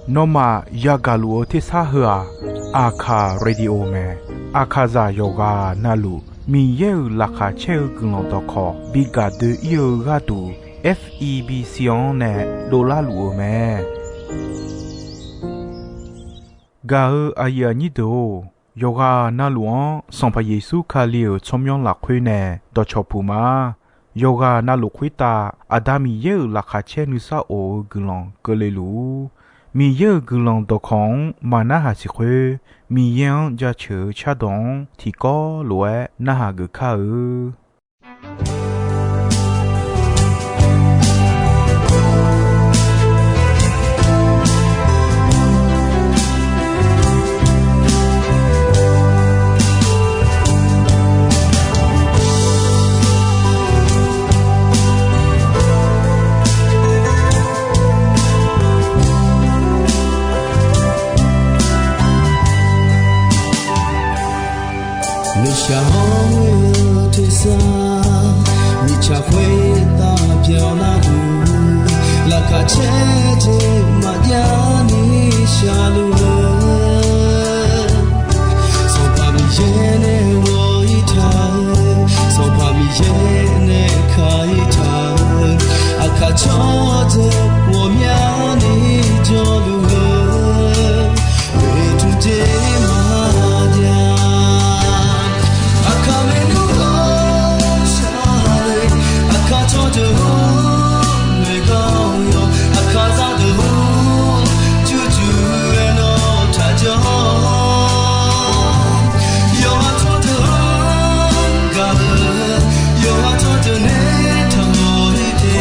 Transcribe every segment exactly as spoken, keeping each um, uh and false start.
Nawmaf yagaq luf-eu tersar heu-aq, Aqkaq Radio mae. Aqkaqzaq yawqghaq navluf Miqyaer-euq laqkhaq caer-eu guiqlanq dawqkawq bi gaq doe-ir-eu gharduq, F E B C-anr nae dovlar luf-eu mae. Gaq-eu aqyuif aqnyir deuq-or, yawqghaq navluf-anr Sanqpaq Yeqsur Kali-euq tsawrmyanr lafkhoer nae dawqcawq puq ma. Yawqghaq navluf khoertav Aqda Miqyaer-euq laqkhaq caer nuisar of-eu guiqlanq keuvle luf-ur. Miqyaer-euq guiqlanq dawqkawq-anr maqnarhaq siq khoer, Miqyaer-anr jaceuq-eu cardawq-anr tiqkawv lof-aer narhaq geuf kar-eu. Nuishaq hawr-eu tersar, mirtsaq khoertav byanlar-eu, laqkhaq caer jeq maqjav ni shaqluf-eu, Sanqpaq Miqyaer nae ghawq-ir taq-eu, Sanqpaq Miqyaer nae ka-ir taq-eu, aqkaq tsawrdeuq ghawqmyani jawrluf-eu, oeqtmq jeq maqjav. Aqkaq maernmr ghawqshaq-eu, aqkaq tsawrdeuq-or, noeqkawv-awr, aqkaq zaqdeuq-or, jurjur-aer nawr taqjanr. Yawqha tsawrdeuq-anr gaq-eu, yawqha tsawrdeuq nae taqmawf-ir te.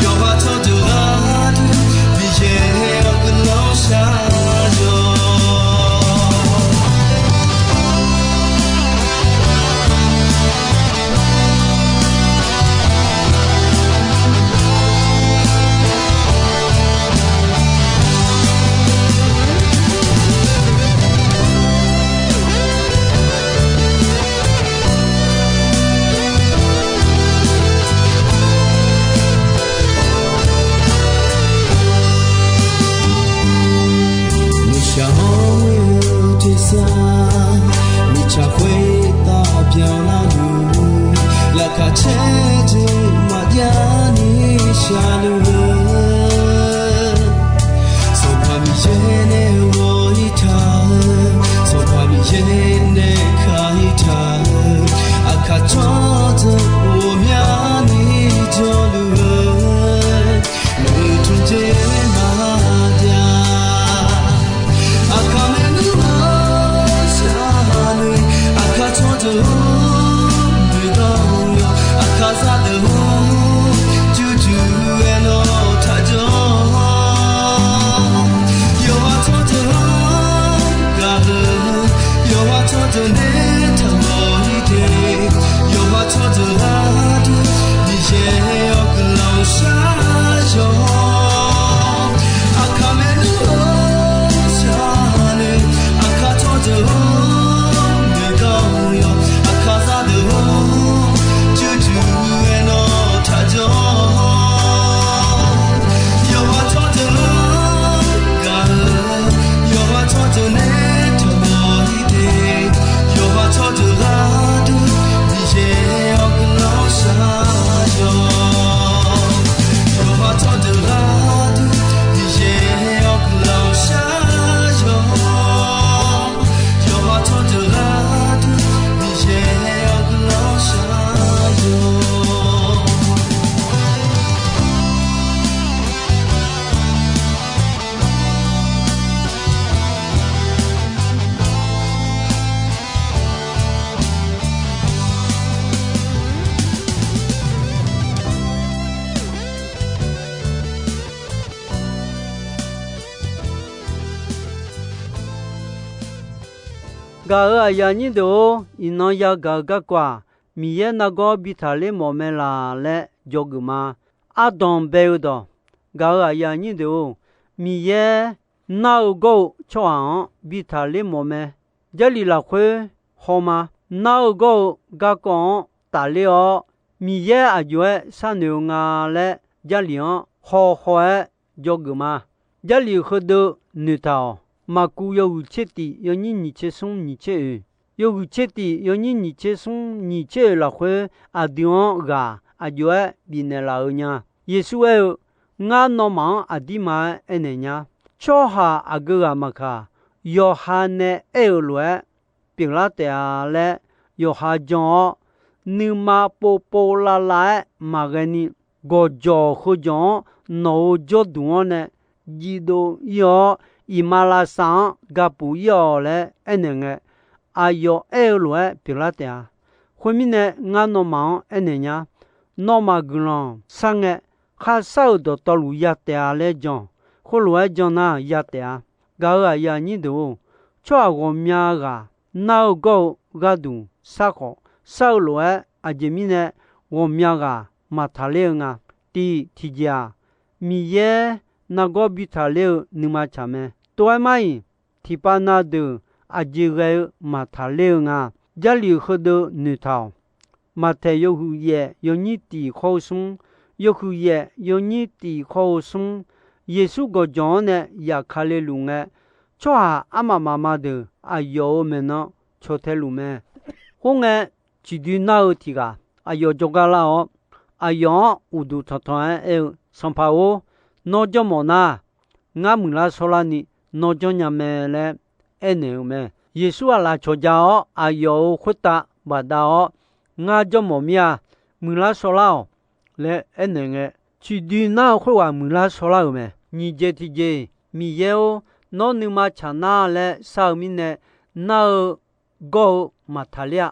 Yawqha tsawrdeuq gharduq Miqyaer-awr guiqlanq shar-awq. Nuishaq hawr-eu tersar, mirtsaq khoertav byanlar-eu, laqkhaq caer jeq maqjav ni shaqluf-eu, Sanqpaq Miqyaer nae ghawq-ir taq-eu, Sanqpaq Miqyaer nae ka-ir taq-eu, aqkaq tsawrdeuq ghawqmyani jawrluf-eu, oeqtmq jeq maqjav. Aqkaq maernmr ghawqshaq-eu, aqkaq tsawrdeuq-or, noeqkawv-awr, aqkaq zaqdeuq-or, jurjur-aer nawr taqjanr. Yawqha tsawrdeuq-anr gaq-eu, yawqha tsawrdeuq nae taqmawf-ir te. Yawqha tsawrdeuq gharduq Miqyaer-awr guiqlanq shar-awq. Aqkaq maernmr ghawqshaq-eu, aqkaq tsawrdeuq-or, noeqkawv-awr, aqkaq zaqdeuq-or, jurjur-aer nawr taqjanr. Yawqha tsawrdeuq-anr gaq-eu, yawqha tsawrdeuq nae taqmawf-ir te. Yawqha tsawrdeuq gharduq Miqyaer-awr guiqlanq shar-awq. Yawqha tsawrdeuq gharduq Miqyaer-awr guiqlanq shar-awq. Yawqha tsawrdeuq gharduq Miqyaer-awr guiqlanq shar-awq. Gaq-euq aqyuif aqnyir deuq-or, iqnan yagaq-eu garkawv-aq, Miqyaer nargawr bi taqler mawf mae laq laer dzawgeuf ma. Ardanq bae-eu dawq. Gaq-euq aqyuif aqnyir deuq-or, Miqyaer nar-eu gawr-eu tsawrhaq-anr bi taqler mawf mae. Jarlif lafkhoer hawma. Nar-eu gawr-eu garkawv-anr tafler-awr, Miqyaer aqjox-aer sharnoeq-eu nga laer Jarlif-anr hawhaw-aer dzawgeuf ma. Jarlif heudeuv noeqtaq-awq. Maqkuv yawhuiq tser tif yawnyir nyiq tser smr nyiq tser oeq, yawhuiq tser tif yawnyir nyiq tser smr nyiq tser oeq lafkhoer aqdui-anr ghaq aq jov-aer bifnaeq laf-eu nya. Yeqsur aer-eu, Ngar nawmaf-anr aqdirma-aer aernaeq nya. Tsawrhaq aqgeu ghaq maqkaq, yawqha nae aer-eu lof-aer pyeuflar taef-a laer yawqha jan-awr, nuima povpov lavlav-aer maqghae ni, gawqjawq heujawq-anr nawq-euq jawrduq-anr nae jiv dov ir-awr, iqmalavshav-anr gapuf ir-awq laer aernaeq ngae, aqyawf aer-eu lof-aer pyeuflar taef-a. Khoermirnae, ngar nawmaf-anr aernaeq nya. Nawmaf guiqlanq shar ngae, kharshar-euq dawqtawvluf ya taef-a laer jan. Khoerlof-aer jan nar ya taef-a. Gaq-euq aqyuif aqnyir deuq-or, tsawrhaq ghawqmya ghaq nar-eu gawr-eu gharduq shar khawf, shar-eu lof-aer aqjeq mirnae ghawqmya ghaq maqtaq ler-eu nga. Tiq tiqjeq-aq, Miqyaer nargawr bi taqler-eu nuima tsaq mae. Tov-aer mar-iq, tiqpav na deuq aqjeq ghae-eu maqtaq ler-eu nga. Jarlif heudeuv noeqtaq-awq. Maqtaeq yawhuiq yaef yawnyir tif khawr-eu smr, yawhuiq yaef yawnyir tif khawr-eu smr, Yeqsur gawqjawq-anr nae yaf ka le luf ngae, tsawrhaq armaf mafma deuq aqyawf-euq maeqnan caw tae luf mae. Khoerngae, ciqdui nar-eu tiq ghaq aqyawf jawrgar lar-awr, aqyawf-anr uqduq tanqtanq-aer aer-eu, Sanqpaq-or, nawr janrmawf nar, ngar muiqlar shawrlarni nawr janrnya mae laer aernaeq-eu mae. Yeqsur aqlaf cawqja-awr, aqyawf-euq khoertav bafdav-awr, Ngar janrmawf mir-a. Muiqlar shawrlar-awq laer aernaeq ngae, ciqdui nar-eu khoerghaq muiqlar shawrlar-euq mae. Nyiq jeq tiqjeq, Miqyaer-or, nawr nuima tsaq nar laer shar-eu mirnae, nar-eu gawr-eu maqtaq ler-a.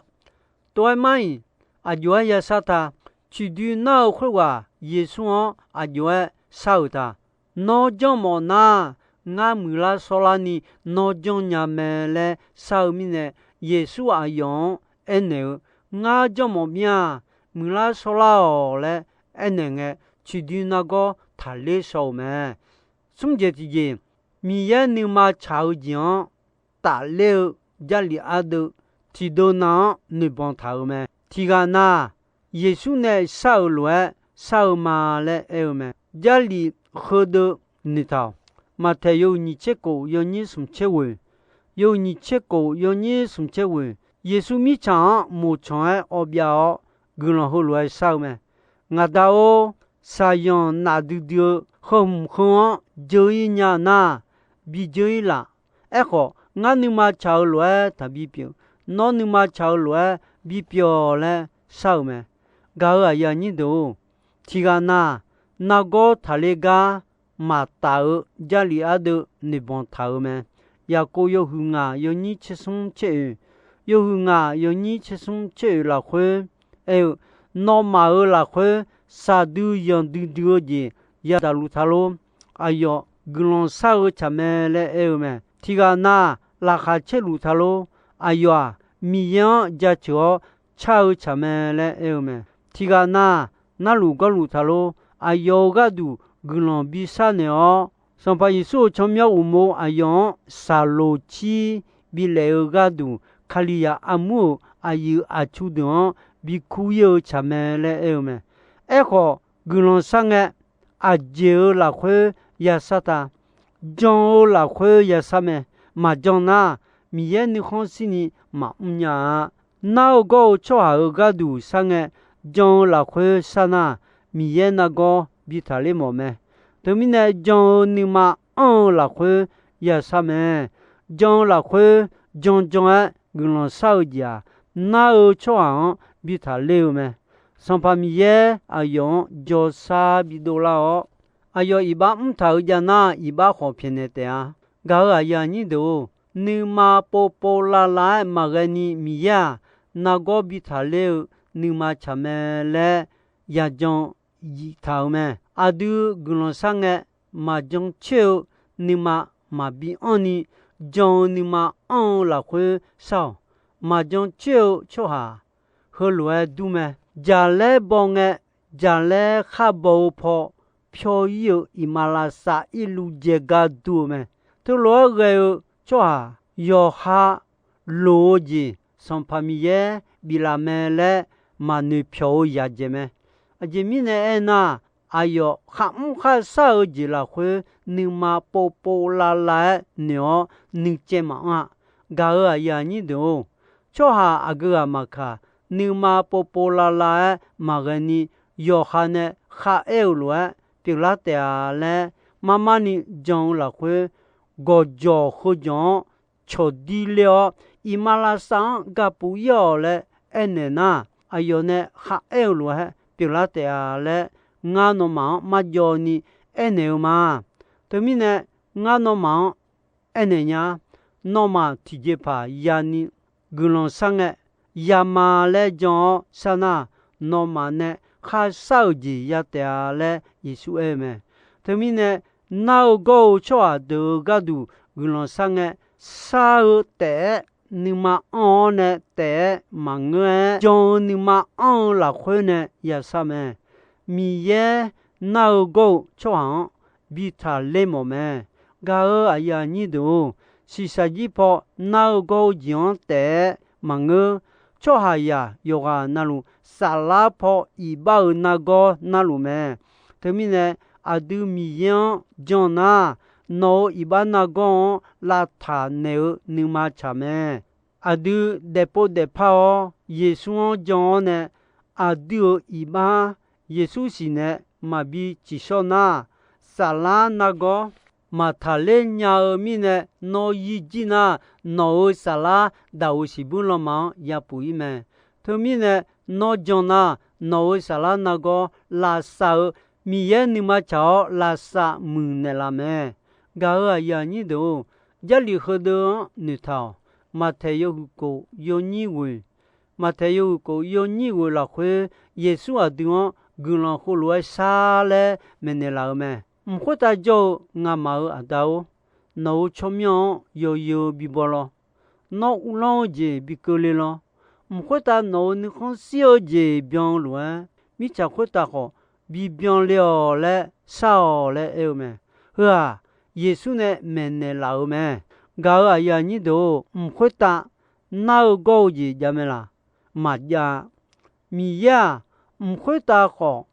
Tov-aer mar-iq, aq jov-aer yashar ta. Ciqdui nar-eu khoerghaq Yeqsur-anr aq jov-aer shar-euq ta. Nawr janrmawf nar, ngar muiqlar shawrlarni nawr janrnya mae laer shar-eu mirnae, Yeqsur aqyawf-anr aernaeq-eu, Ngar janrmawf mir-a. Muiqlar shawrlar-awq laer aernaeq ngae, ciqdui nargawr taqler shaw-euq mae. Smr jeq tiqjeq, Miqyaer nuima tsaq-eu jeq-anr tafler-eu Jarlif ardeuv tiqdeuv nav-anr noeqbanq taq-euq mae. Tiq ghaq nav, Yeqsur nae shar-euq lof-aer shar-eu ma laer aer-eu mae. Jarlif heudeuv noeqtaq-awq. Maqtaeq yawhuiq nyiq tser kof yawnyir smq tser ghoeq, yawhuiq nyiq tser kof yawnyir smq tser ghoeq, Yeqsur mirtsaq-anr moqtsanq-aer awbyav-awr, guiqlanq heulof-aer shar-eu mae. Ngaq Da-or, saqyanq nafdui dui-eu heu hmq heu-anr dzeur-ir nya nar, bi dzeur-ir laf. Aerkhawf, ngar nuima tsaq-eu lof-aer taqbi pyeuf, nawr nuima tsaq-eu lof-aer bipyeuf-awq laer shar-euq mae. Gaq-euq aqyuif aqnyir deuq-or, tiq ghaq nav, nargawr taqler gar maqtaf-eu Jarlif ardeuv noeqbanq taq-euq mae. Yaqkov yawhuiq ngaq yawnyir tser smr tser oeq, yawhuiq ngaq yawnyir tser smr tser oeq lafkhoer aer-eu, Nawmaf-euq lafkhoer saqdui yanqdui dui-eu jeq yadaq luf ta lor. Aqyawf guiqlanq shar-eu tsaq mae laer aer-eu mae. Tiq ghaq nav, laqkhaq caer luf ta lor. Aqyawf-aq, Miqyaer-anr jaceuq-awr car-eu tsaq mae laer aer-eu mae. Tiq ghaq nav, narluf gawrluf ta lor. Aqyawf-euq gharduq guiqlanq bi sharnaeq-awr, Sanqpaq Yeqsur-euq tsawrmyanr uqmov aqyawf-anr saqloq cir bilaef-eu gharduq, Kalizaq armur-euq aqyuif aqtsu deuq-anr bi kur ir-eu tsaq mae laer aer-eu mae. Aerkhawf, guiqlanq shar ngae, aqjeq-euq lafkhoer yashar ta. Jan-eu lafkhoer yashar mae. Maqjan nar, Miqyaer nuikhanr shirni maqmr nya-a. Nar-eu gawr-eu tsawrhaq-euq gharduq shar ngae, jan-eu lafkhoer shar nar, Miqyaer nargawr bi taqler mawf mae. Teumirnae, jan-eu nuima anr-eu lafkhoer yashar mae. Jan-eu lafkhoer janjan-aer guiqlanq shar-eu jeq-aq, nar-eu tsawrhaq-anr bi taqler-eu mae. Sanqpaq Miqyaer aqyawf-anr jawrshar bidov lar-awr, aqyawf iqbax mrtaq-eu jav nar, iqbax khawf pyaeqnaeq taef-a. Gaq-euq aqyuif aqnyir deuq-or, nuima povpov lavlav-aer maqghae ni Miqyaer-aq, nargawr bi taqler-eu nuima tsaq mae laer yajan yiftaq-euq mae. Aqdui guiqlanq shar ngae, maqjan coer-eu nuima maqbi anr ni, jan-eu nuima anr-eu lafkhoer shar-awq. Maqjan coer-eu tsawrhaq heulof-aer dur mae. Jaqlaer baw ngae, jaqlaer khar baw-eu paw pyawr-ir-eu iqmalavshav irluv jaegar dur-eu mae. Teulof-aer ghae-eu tsawrhaq yawqha loq-eu jeq Sanqpaq Miqyaer biflaf mae laer maqnoeq pyawq-eu yaqjeq mae. Aqjeq mirnae aernar, aqyawf kharmr kharshar-eu jeq lafkhoer nuima povpov lavlav-aer noeq-awr nuicaev maqanr-a. Gaq-euq aqyuif aqnyir deuq-or, tsawrhaq aqgeu ghaq maqkaq, nuima povpov lavlav-aer maqghae ni, yawqha nae kharaer-euq lof-aer pyeuflar taef-a laer, marmarni jan-eu lafkhoer gawqjawq heujawq-anr cawqdir ler-awr, iqmalavshav-anr gapuf ir-awq laer aernaeq nar, aqyawf nae kharaer-eu lof-aer pyeuflar taef-a laer, ngar nawmaf-anr marjawv ni aernaeq-eu ma. Teumirnae, ngar nawmaf-anr aernaeq nya, nawmaf tiqjeqpaq yani guiqlanq shar ngae, yama laer jan-awr shar nar, nawmaf nae kharshar-euq jeq ya taef-a laer Yeqsur aer-eu mae. Teumirnae, nar-eu gawr-eu tsawrhaq deuq-euq gharduq guiqlanq shar ngae, shar-eu taef-aer nuima anr-awr nae taef-aer maqngeur-aer, jan-eu nuima anr-eu lafkhoer nae yashar mae. Miqyaer nar-eu gawr-eu tsawrhaq-anr bi taqler mawf mae. Gaq-euq aqyuif aqnyir deuq-or, shiqshaq jir paw nar-eu gawr-eu jeq-anr taef-aer maqngeur. Tsawrhaqzaq yawqghaq navluf, saflar paw iqbax-euq nargawr narluf mae. Teumirnae, aqdui Miqyaer-anr jan nar, nawq-euq iqbax nargawr-anr lavtaq naeq-eu nuima tsaq mae. Aqdui daefpov daefpar-awr, Yeqsur-anr jan-awr nae, aqdui-euq iqbax Yeqsur siqnae maqbi ciqshawr nar, saflar nargawr maqtaqler nya-eu mirnae, nawr yir jir nar, nawq-euq saflar daq-euq siqbuir lanma-anr yapuf ir mae. Teumirnae, nawr jan nar, nawq-euq saflar nargawr lavsav-eu Miqyaer nuima tsaq-awr lavsav muiqnaeq laf mae. Gaq-euq aqyuif aqnyir deuq-or, Jarlif heudeuv-anr noeqtaq-awq. Maqtaeq yawhuiq kof yawnyir ghoeq, Maqtaeq yawhuiq kof yawnyir ghoeq lafkhoer, Yeqsur aqdui-anr guiqlanq heulof-aer shar laer maeqnaeq laf-eu mae. Mq khoertav jawr-eu ngamaf-euq Aqda-or, nawq-euq tsawrmyanr-anr yawzeu bibaw lawr. Nawr uvlanr-eu jeq bi keuvle lawr. Mq khoertav nawq-euq nuikhanr shir-eu jeq byan-eu lof-aer, mirtsaq khoertav khawf bi byan le-awq laer shar-awq laer aer-eu mae. Heu-aq, Yeqsur nae maeqnaeq laf-euq mae. Gaq-euq aqyuif aqnyir deuq-or, mq khoertav nar-eu gawr-eu jeq jav mae laq? Maqjav-a. Miqyaer-aq, mq khoertav khawf,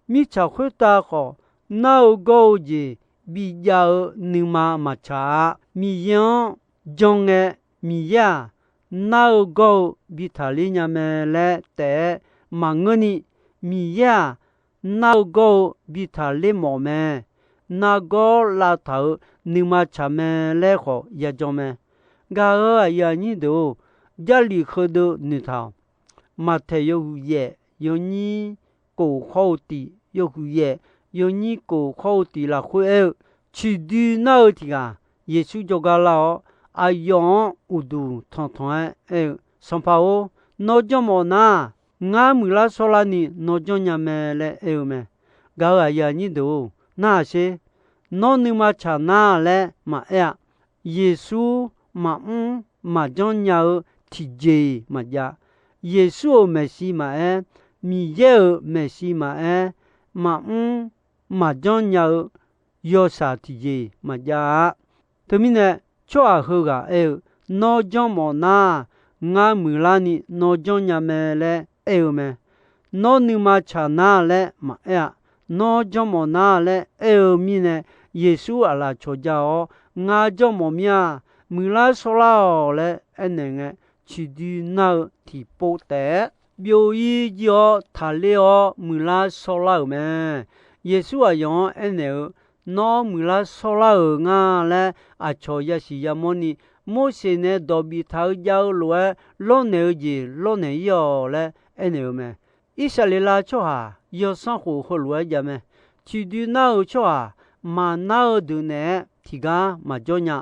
mirtsaq khoertav khawf, nar-eu gawr-eu jeq bijav-eu nuima maqtsaq-a. Miqyaer-anr jan ngae, Miqyaer-aq, nar-eu gawr-eu bi taqler nya mae laer taef-aer maqngeurni, Miqyaer-aq, nar-eu gawr-eu bi taqler mawf mae. Nargawr lavtaq-euq nuima tsaq mae laer khawf yajan mae. Gaq-euq aqyuif aqnyir deuq-or, Jarlif heudeuv noeqtaq-awq. Maqtaeq yawhuiq yaef yawnyir kof khawr-eu tiq, yawhuiq yaef yawnyir kof khawr-eu tiq lafkhoer aer-eu, ciqdui nar-eu tiq ghaq Yeqsur jawrgar lar-awr, aqyawf-anr uqduq tanqtanq-aer aer-eu, Sanqpaq-or, nawr janrmawf nar, ngar muiqlar shawrlarni nawr janrnya mae laer aer-eu mae. Gaq-euq aqyuif aqnyir deuq-or, narhaq sher. Nawr nuima tsaq nar laer maqaer-a. Yeqsur maqmr maqjanr nya-eu tiqjeq-iq maqjav. Yeqsur-euq maeqshi maqaer, Miqyaer-euq maeqshi maqaer, maqmr maqjanr nya-eu yawshaq tiqjeq-iq maqjav-a. Teumirnae, tsawrhaq heughaq aer-eu, Nawr janrmawf nar, ngar muiqlarni nawr janrnya mae laer aer-eu mae. Nawr nuima tsaq nar laer maqaer-a. Nawr janrmawf nar laer aer-eu mirnae, Yeqsur aqlaf cawqja-awr, Ngar janrmawf mir-a, muiqlar shawrlar-awq laer aernaeq ngae, ciqdui nar-eu tiqpov taef-aer byov-ir jir-awr taqler-awr muiqlar shawrlar-euq mae. Yeqsur aqyawf-anr aernaeq-eu, Nawr muiqlar shawrlar-euq nga laer aqcawq yasiq yamawrni, Morseq nae dawq biftaq-eu jav-eu lof-aer lawrnaeq-eu jeq lawrnaeq ir-awq laer aernaeq-eu mae. Irsaqleqlav tsawrhaq yawsanr khof heulof-aer jav mae. Ciqdui nar-eu tsawrhaq maqnar-eu deuq naeq-aer tiqgar maqjawr nya.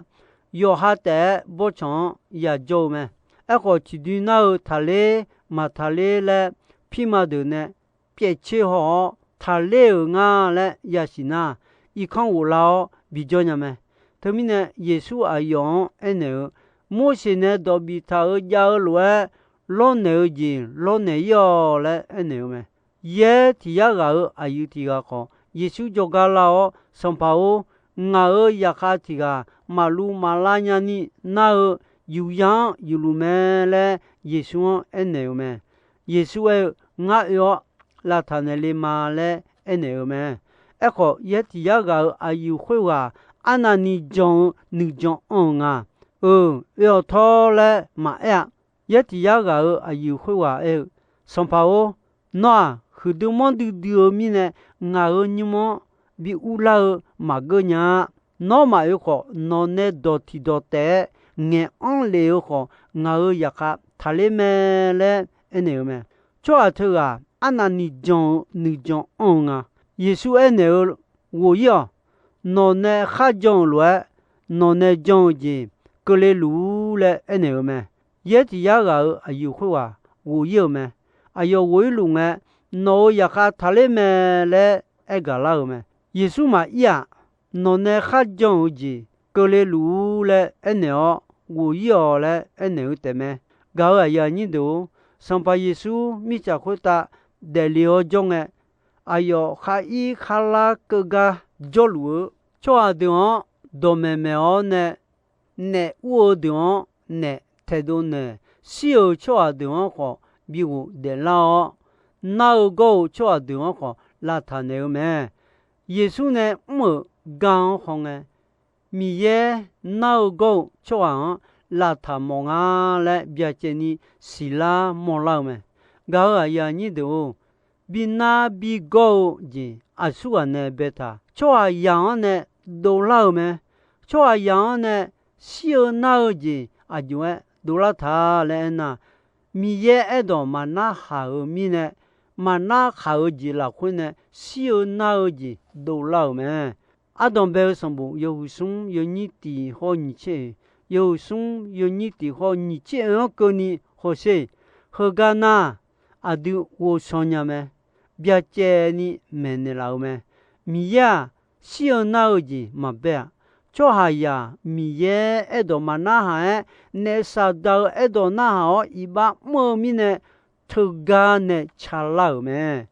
Yawqha taef-aer bawrtsanq-anr yajawr-eu mae. Aerkhawf, ciqdui nar-eu taqler maqtaqler laer pirma deuq nae pyaefcoer haw-awr, taqler-euq nga laer yasiq nar, irkanr ghoflar-awr bijawr nya mae. Teumirnae, Yeqsur aqyawf-anr aernaeq-eu, Morseq nae dawq biftaq-eu jav-eu lof-aer lawrnaeq-eu jeq lawrnaeq ir-awq laer aernaeq-eu mae. Yaer tiq yar ghaq-euq aqyuif tiq ghaq khawf, Yeqsur jawrgar lar-awr, Sanqpaq-or, ngaq-euq zaqkhav tiq ghaq maqluv maqlar nyani nar-eu yuqya-anr yuqluf mae laer Yeqsur-anr aernaeq-eu mae. Yeqsur aer-eu, Ngar oe-awr lavtaq naeq le ma laer aernaeq-eu mae. Aerkhawf, yaer tiq yar ghaq-euq aqyuif khoerghaq arnavni jan-eu nuijan anr-eu nga. Eu, oe-awq tawr laer maqaer-a. Yaer tiq yar ghaq-euq aqyuif khoerghaq aer-eu, Sanqpaq-or, nawr-aq, huiqdui manrdui dui-eu mirnae, ngaq-euq nymr-anr bi urlar-eu maqgeur nya-a. Nawr maqoe khawf, nawqnae dawq tiq dawq taef-aer ngaeq anr lef-eu khawf, ngaq-euq zaqkhav taqler mae laer aernaeq-eu mae. Tsawrhaq teughaq arnavni jan-eu nuijan anr-eu nga. Yeqsur aernaeq-eu, Ghof-ir-awq. Nawqnae kharjan-euq lof-aer, nawqnae jan-eu jeq keuvle luf-ur laer aernaeq-eu mae. Yaer tiq yar ghaq-euq aqyuif khoerghaq ghof-ir-euq mae. Aqyawf ghof-ir luf ngae, Nawq-euq zaqkhav taqler mae laer aer gaq lar-euq mae. Yeqsur maqir-aq, Nawqnae kharjan-euq jeq keuvle luf-ur laer aernaeq-awr, ghof-ir-awq laer aernaeq-eu taefmae. Gaq-euq aqyuif aqnyir deuq-or, Sanqpaq Yeqsur mirtsaq khoertav daefle-awr jawr ngae, aqyawf khar ir khar lar keuv gar jawrluf-eu tsawrhaq deuq-anr dawqmaeq maeq-awr nae, naef ur-eu deuq-anr naef taedov naeq, shir-euq tsawrhaq deuq-anr khawf bi ghofdaef lar-awr, nar-eu gawr-eu tsawrhaq deuq-anr khawf lavtaq naeq-eu mae. Yeqsur nae mr-euq gar-anr hawngae, Miqyaer nar-eu gawr-eu tsawrhaq-anr lavtaq mawf nga laer byacaevni siqlar mawrlar-eu mae. Gaq-euq aqyuif aqnyir deuq-or, bi nar bi gawr-eu jeq aqsurghaq nae baetaq, tsawrhaqzaq-anr nae dovlar-eu mae. Tsawrhaqzaq-anr nae shir-eu nar-eu jeq aqjox-aer dovlar taq laer aernar, Miqyaer aerdawq maqnar haq-euq mirnae, maqnar haq-eu jeq lafkhoer nae shir-eu nar-eu jeq dovlar-euq mae. Ardanq bae-eu sanqbof yawhuiq smr yawnyir tiq hawr nyiq tser-oe, yawhuiq smr yawnyir tiq hawr nyiq tser-oe-anr keuvni hawsher. Heugar nar, aqdui ghovshaw nya mae. Byacaevni maeqnaeq laf-eu mae. Miqyaer-aq, shir-eu nar-eu jeq maqbae-aq, tsawrhaqzaq Miqyaer aerdawq maqnar haq-aer, naef Saqdaq-eu aerdawq narhaq-awr iqbax mr-eu mirnae, teugar nae calar-euq mae.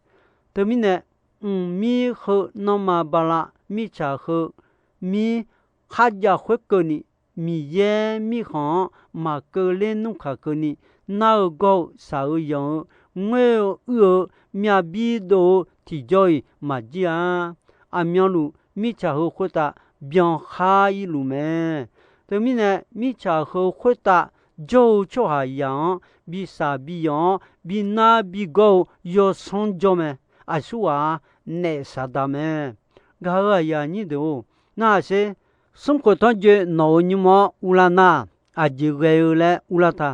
Teumirnae, mqmir heu nanrma bala mirtsaq heu mir kharjav khoerkeuvni, Miqyaer mirkhanq-anr maqkeuv ler nmr kaq keuvni, nar-eu gawr-eu shaq-eu yanq-eu ngoer-eu uir-eu myavbi dov-eu tiqjawr-iq maqjir-a. Aqmyanluf mirtsaq heu khoertav byankhar irluf mae. Teumirnae, mirtsaq heu khoertav jawr-eu tsawrhaqzaq-anr bi shaq bi yanq-awr bi nar bi gawr-eu yawsanr jawr mae. Aqsurghaq-a, naef Saqdaq mae. Gaq-euq aqyuif aqnyir deuq-or, narhaq sher. Smrkhoeq tanrjoe nawq-euq nymr-anr urlar nar, aqjeq ghae-eu laer urlar ta.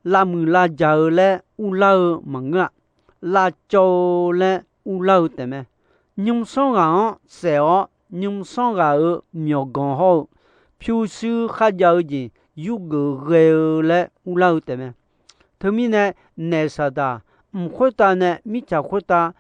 Lavmuiq lavjaq-eu laer urlar-eu maqngeur-aq, lavcawv-eu laer urlar-eu taefmae. Nymrsanr ghaq-anr saef-awr, nymrsanr ghaq-euq myawqganq hawr-eu pyurshuir kharjav-eu jeq yurgeuf ghae-eu laer urlar-eu taefmae. Teumirnae, naef Saqdaq mq khoertav nae mirtsaq khoertav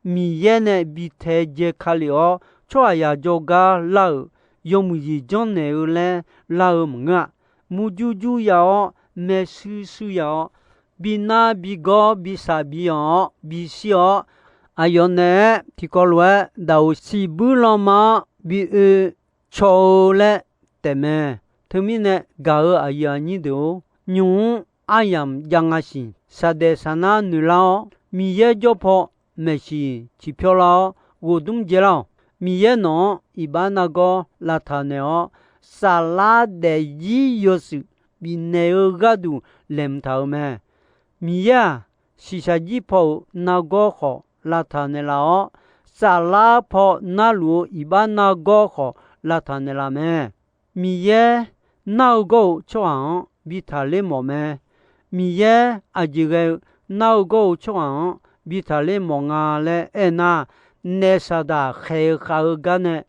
Miqyaer nae bi tae jae ka lef-awr, tsawrhaqzaq jawrgar lar-euq yawmuiq jeq janrnaeq-eu laer lar-eu maqngeur-aq, murjur jur ya-awr, maershuir shuir ya-awr, bi nar bi gawr bi shaq bi yanq-awr bishir-awr, aqyawf naeq-aer tiqkawv lof-aer daqoq siqbuir lanma-anr bi oe caw-eu laer taefmae. Teumirnae gaq-euq aqyuif aqnyir deuq-or, nymq-mr aryamq jav nga siq. Shaqdaef Saqnar noeqlar-awr, Miqyaer jawr paw maeqsiq ciqpyawr lar-awr, ghofdmr jaelar-awq. Miqyaer nawq-anr iqbax nargawr lavtaq naeq-awr, saflar daefzir yawshuif bifnaeq-eu gharduq laeqhmq taq-euq mae. Miqyaer-aq, shiqshaq jir paw-euq nargawr khawf lavtaq naeqlaf-awr, saflar paw narluf-eu iqbax nargawr khawf lavtaq naeqlaf mae. Miqyaer nar-eu gawr-eu tsawrhaq-anr bi taqler mawf mae. Miqyaer aqjeq ghae-eu nar-eu gawr-eu tsawrhaq-anr bi taqler mawf nga laer aernar, naef Saqdaq khaeq-eu khav-eu gar nae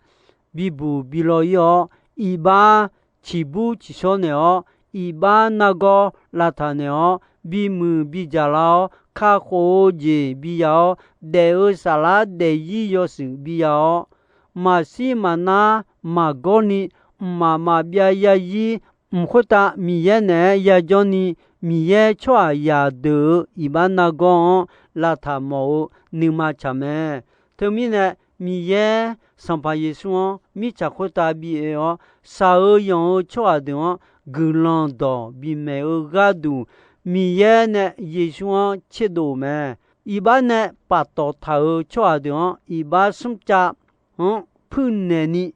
bibuq bi law ir-awr, iqbax ciqbur ciqshawr naeq-awr, iqbax nargawr lavtaq naeq-awr, bimuiq bidzaq lar-awr, kakhof-eu jeq biya-awr, daef-eu saflar daefzir yawshuif biya-awr, maqshir maqnar maqgawr ni, mqmaq maqbyav yazir, mq khoertav Miqyaer naeq-aer yajawr ni, Miqyaer tsawrhaqzaq deuq-euq iqbax nargawr-anr lavtaq mawf-eu nuima tsaq mae. Teumirnae, Miqyaer Sanqpaq Yeqsur-anr mirtsaq khoertav bioe-awr, shaq-eu yanq-eu tsawrhaq deuq-anr guiqlanq dawq bimaeq-eu gharduq, Miqyaer nae Yeqsur-anr tserdov-euq mae. Iqbax nae paftawf taq-euq tsawrhaq deuq-anr iqbax smrcav deuq-anr puirnaeq ni,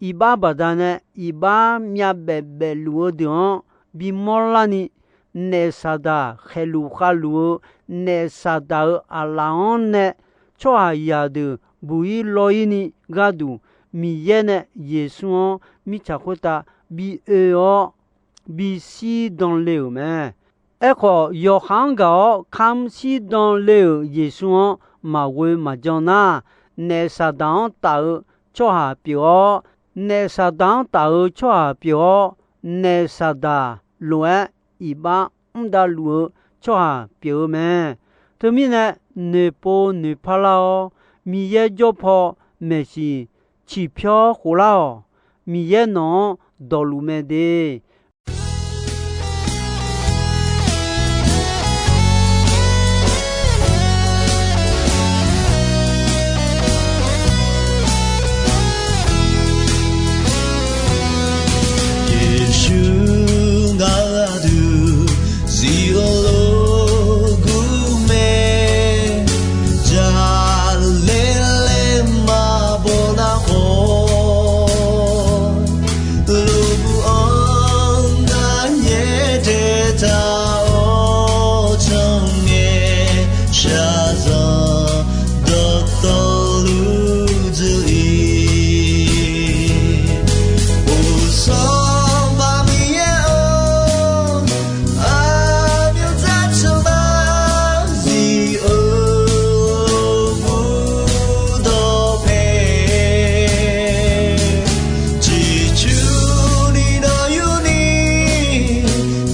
iqbax baqdanae iqbax myavbaef baefluf-eu deuq-anr bimawr larni, naef Saqdaq khaeqluf khavluf-eu naef Saqdaq-euq aqlaf-anr nae tsawrhaqzaq deuq buq-ir law-ir ni gharduq, Miqyaer nae Yeqsur-anr mirtsaq khoertav bi oe-awr, bishir dan le-euq mae. Aerkhawf, yawqha-anr gaq-awr kamr shirdan le-euq Yeqsur-anr maqghoe maqjan nar, naef Saqdaq-anr taf-eu tsawrhaq pyeuf-awr, naef Saqdaq-anr taf-eu tsawrhaq pyeuf-awr, naef Saqdaq lof-aer iqbax mr davluf-eu tsawrhaq pyeuf-eu mae. Teumirnae, noeqpov noeqpar lar-awr, Miqyaer jawr paw maeqsiq ciqpyawr khof lar-awq. Miqyaer nawq-anr dawqluf mae de. Yeqsur ngaq aqdui zif-eu loqgur mae, jaqlaer laer maqbaw nar khawf, loqgur-anr ngar nyaer daeqtaq-awr, tsawrngae shaqzanq dawqtawvluf dzuir-ir. Uqsanq baq Miqyaer-or, aqmyanr dzarceuq nar zif-eu bur dawqpae, ciqcurni dawqyurni,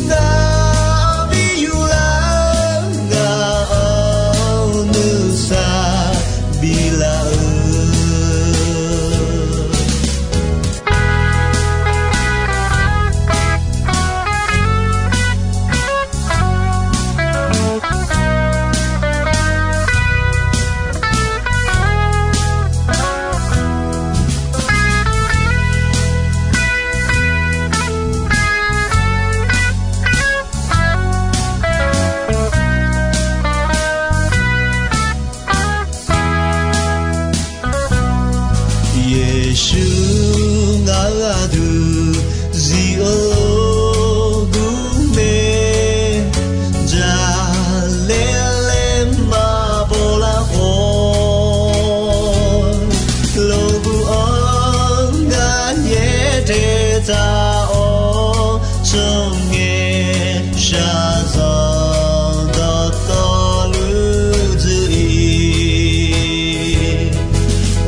ngaq-anr bi yur lar, ngaq-anr nuisar biflaf-eu. Yeqsur ngaq-euq aqdui zif-eu loqgur mae, jaqlaer laer maqbaw lar khawf, loqgur-anr ngar nyaer daeqtaq-awr, tsawrngae shaqzanq dawqtawvluf dzuir-ir.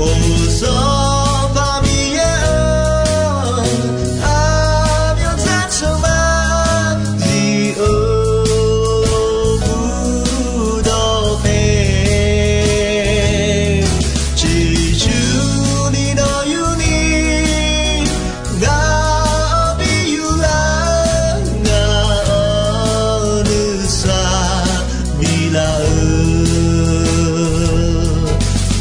Uqsanq baq Miqyaer-or, aqmyanr dzarceuq nar zif-eu bur dawqpae, ciqcurni dawqyurni, ngaq-anr bi yur lar, ngaq-anr nuisar biflaf-eu.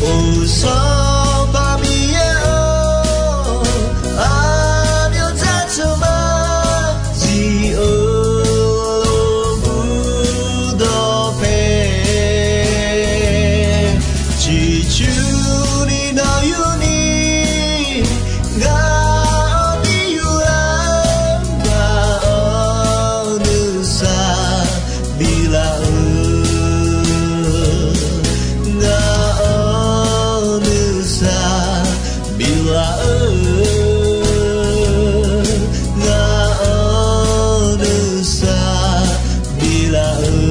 Uqsanq baq Miqyaer-or, aqmyanr dzarceuq nar zif-eu bur dawqpae, ciqcurni dawqyurni, ngaq-anr bi yur lar, ngaq-anr nuisar biflaf-eu, ngaq-anr nuisar biflaf-eu, ngaq-anr nuisar biflaf-eu,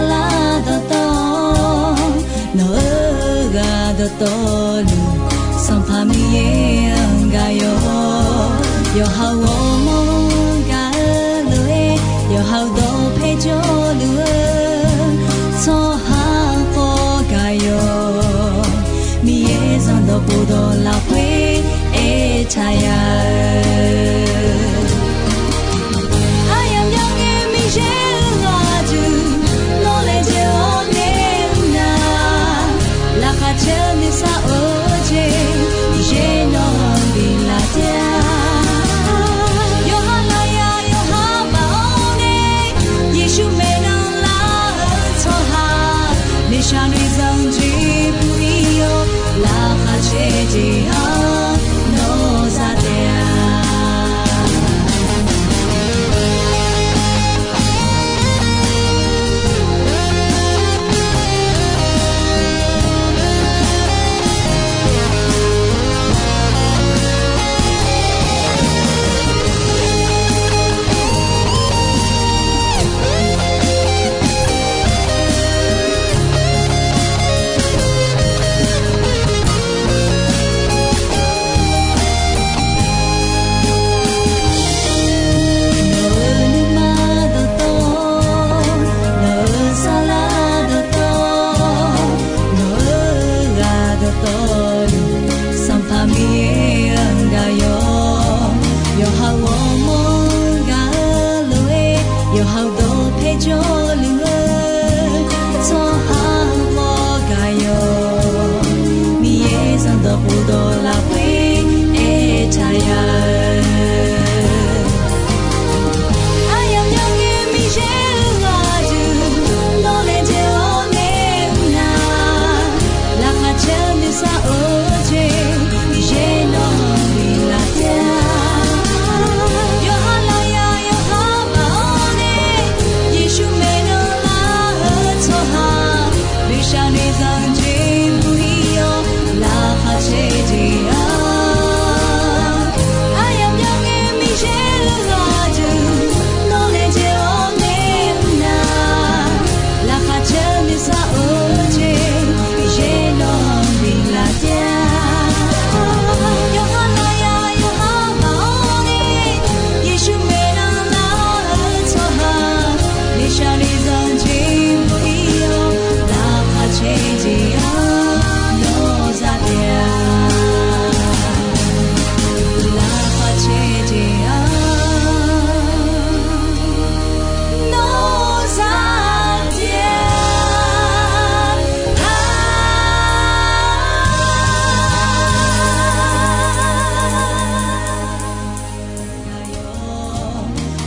lar dawqtawv, nawq-eu ghaq dawqtawvluf, Sanqpaq Miqyaer-anr gaq yawq. Yawqha-euq ghawrmawr gaq-eu lof-aer, yawqha-euq dawqpae jawrluf-eu tsawrhaq khawf gaq yawq. Miqyaer zanqdawq khofdawq lafkhoer aertaq ya-eu, aryamq yawqngae Miqyaer-euq ghaq aqdui, nawr laejae-awr nae-eu nar, laqkhaq caer-eu nuisar of-eu jeq, Miqyaer nawq-anr biflaf taef-a. Yawqha lafyaq yawqha baf-awr nae, Yeqsur maeqnan lar-eu tsawrhaq, noeqshaq noeqzanq jeq bui-ir-awr, laqkhaq caer jeq-anr nawr za taef-a. Nawq-euq nuima dawqtawv, nawq-euq sarlar dawqtawv, nawq-eu ghaq dawqtawvluf, Sanqpaq Miqyaer-anr gaq yawq. Yawqha-euq ghawrmawr gaq-eu lof-aer, yawqha-euq dawqpae jawrluf-eu tsawrhaq khawf gaq yawq. Miqyaer zanqdawq khofdawq lafkhoer aertaq ya-eu, aryamq yawqngae Miqyaer-euq ghaq aqdui, nawr laejae-awr nae-eu nar, laqkhaq caer-eu nuisar of-eu jeq, Miqyaer nawq-anr biflaf taef-a. Yawqha lafyaq yawqha baf-awr nae, Yeqsur maeqnan lar-eu tsawrhaq, noeqshaq noeqzanq jeq bui-ir-awr, laqkhaq caer jeq-anr, aryamq yawqngae Miqyaer-euq ghaq aqdui, nawr laejae-awr nae-eu nar, laqkhaq caer-eu nuisar of-eu jeq, Miqyaer nawq-anr biflaf taef-a. Yawqha lafyaq yawqha baf-awr nae, Yeqsur maeqnan lar-eu tsawrhaq, noeqshaq noeqzanq jeq bui-ir-awr, laqkhaq caer jeq-anr nawr za taef-a. Laqkhaq caer jeq-anr nawr za taef-a.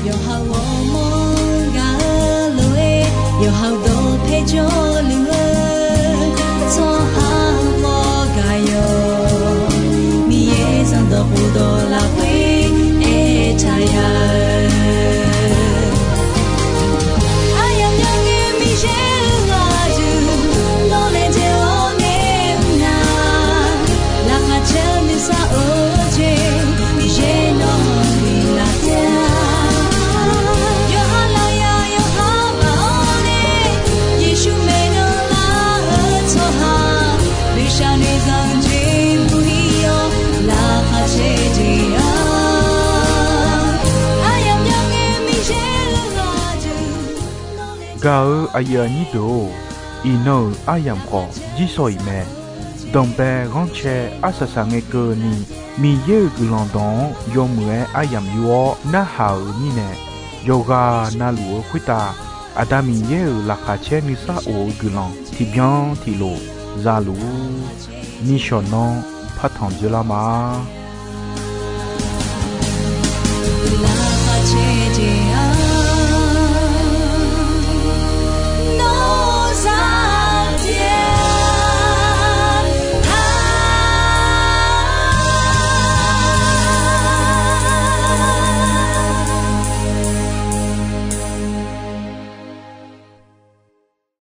Yawqha-euq ghawrmawr gaq-eu lof-aer, yawqha-euq dawqpae jawrluf-eu tsawrhaq khawf gaq yawq. Miqyaer zanqdawq khofdawq lafkhoer aertaq ya-eu, aryamq yawqngae Miqyaer-euq ghaq aqdui, nawr laejae-awr nae-eu nar, laqkhaq caer-eu nuisar of-eu jeq, Miqyaer nawq-anr biflaf taef-a. Yawqha lafyaq yawqha baf-awr nae, Yeqsur maeqnan lar-eu tsawrhaq, noeqshaq noeqzanq jeq bui-ir-awr, laqkhaq caer jeq-anr, aryamq yawqngae Miqyaer-euq ghaq aqdui, nawr laejae-awr Gaq-euq aqyuif aqnyir deuq-or, iqnan-euq aryamq khawf jirsawq iq mae. Danqbae ghanrcae arsaq saq ngae keuvni, Miqyaer-euq guiqlanq dawq-anr yawmuiq-aer aryamq yur-awr narhaq-euq mirnae, yawqghaq navluf-eu khoertav Aqda Miqyaer-euq laqkhaq caer nuisar of-eu guiqlanq tiqbyan tiqlof za luf-ur. Nishawq nanr partanq dzoerlar ma.